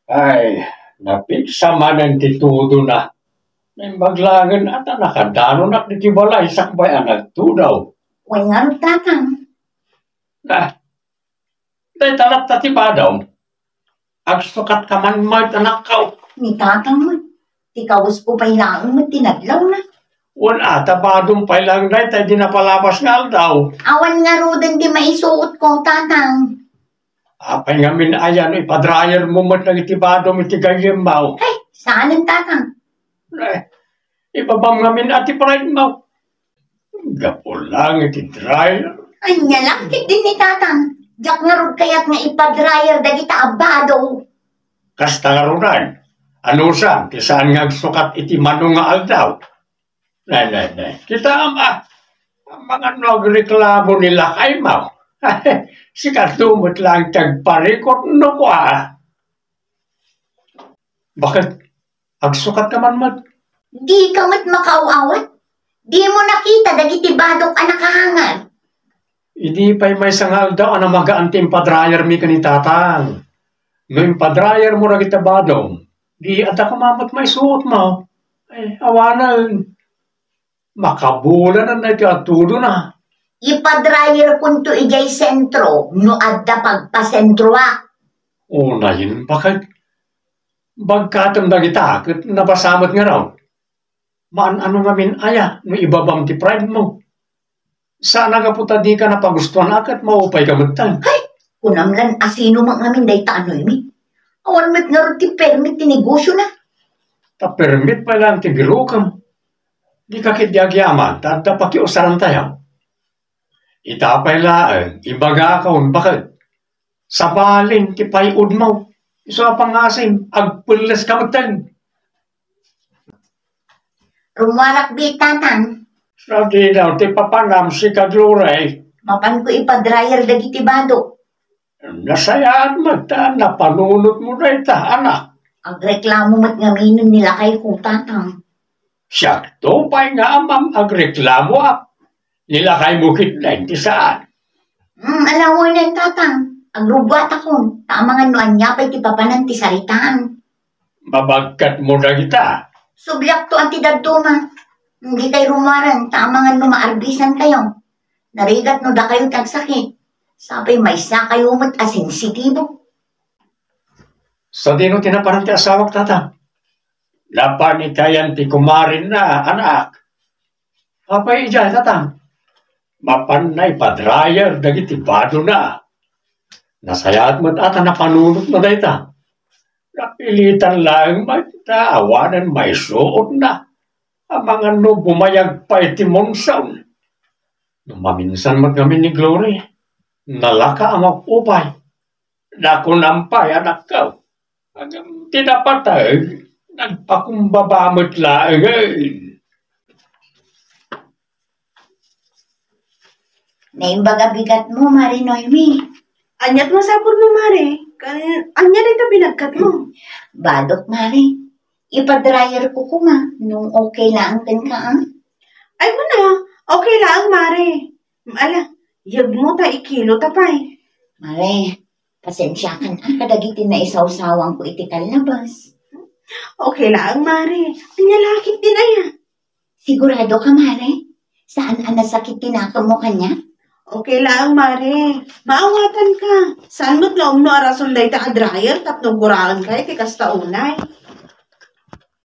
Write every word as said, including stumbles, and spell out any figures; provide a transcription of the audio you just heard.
Ay, napigsa manen ti tudona. Naimbag laengen a ta nakadanonak ditoy balay sakbay a nagtudaw. Wen ngarud, Tatang. Ah, dayta latta ti badom. Agsukatka man met, anakko. Ni Tatang met. Ti kawesko pay laeng met ti nadlawna. Wen a, ta badom pay laeng dayta idi napalabas nga aldaw. Awan ngaruden ti maisuotko, Tatang. Apay ngamin aya no ipadrayermo met dagiti badom iti gayyemmo? Ay, saanen, Tatang. Eh, ibabam ngamin a ti pridemo. Gapu laeng iti dryer. Ania la ketdin ni Tatang. Diak ngarud kayat nga ipadrayer dagita a badom. Kasta ngaruden, anusam ti saan nga agsukat iti mano nga aldaw? Ne, ne, ne. Kitaem a, amangan no agreklamo ni lakaymo. Sikato met laeng ti agparikut no kua. Baket, agsukatka man met? Dika met makaaw-awat? Dimo nakita dagiti badok a nakahangad? Idi pay maysa nga aldaw a namagaan ti impadrayermi ken ni Tatang. No impadrayermo dagiti badom, di adda koma met maisuotmo. Ay, awanen. Makabulanen daytoy a tudona. Ipadrayerkonto idiay sentro no adda pagpasentroak. Unayen, baket, bagkatem dagita ket nabasa met ngarud. Maan-ano ngamin aya no ibabam ti pridemo? Saan a gapu ta dika napagustuan a ket maupayka metten. Hay, kunam lan a sino met ngamin dayta a Noemi. Awan met ngarud ti permit ti negosiona. Ta permit pay laeng ti birokem. Dika ketdi agyaman ta adda pakiusarantayo. Ita pay laeng, ibagakon, baket, sabalen ti pay-odmo. Isu a pangasim, agpelleska metten. Rummuarak bi, Tatang. Sadino ti papanam, sika, Glory? Mapanko ipadrayer dagiti badok. Nasayaat met ta napanunotmo dayta, anak. Agreklamo met ngaminen ni lakayko, Tatang. Siakto pay nga amam agreklamo, a. Ni lakaymo ketdin ti saan. Mm, alawenen, Tatang. Agrubbuatakon, ta amangan no ania pay ti papanan ti saritaan. Mabagkatmo dagita? Subliakto a ti dadduma. Dikay rummuaren, ta amangan no maarbisankayo. Narigat no dakayo ti agsakit. Sapay maysakayo met a sensitibo. Sadino ti napanan ti asawak, Tatang? Napan itayan ti kumarenna, anak. Apay idiay, Tatang? Mapanna ipadrayer dagiti badona. Nasayaat met a ta napanunotna dayta. Napilitan laeng met ta awanen maisuotna. Amangan no bumayag pay ti monsoon. No maminsan met ngamin ni Glory, nalaka a maupay. Nakunam pay, anakko. Ngem ti napateg, nagpakumbaba met laengen. Naimbag a bigatmo, Mare Noemi. Ania't masapulmo, Mare? Ken ania dayta binagkatmo? Badok, Mare. Ipadrayerko koma, no okay laeng kenka, a? Ay, kuna, okay laeng, Mare. Ala, yegmo ta ikilota pay. Mare, pasensiakan a kadagiti naisawsawangko iti kallabas. Okay laeng, Mare. Ania la ketdin aya? Sigurado ka, Mare? Saan a nasakit ti nakemmo kaniak? Okay laeng, Mare. Maawatanka. Saan met nga umno a rason dayta a dryer tapno guraenka iti kasta unay?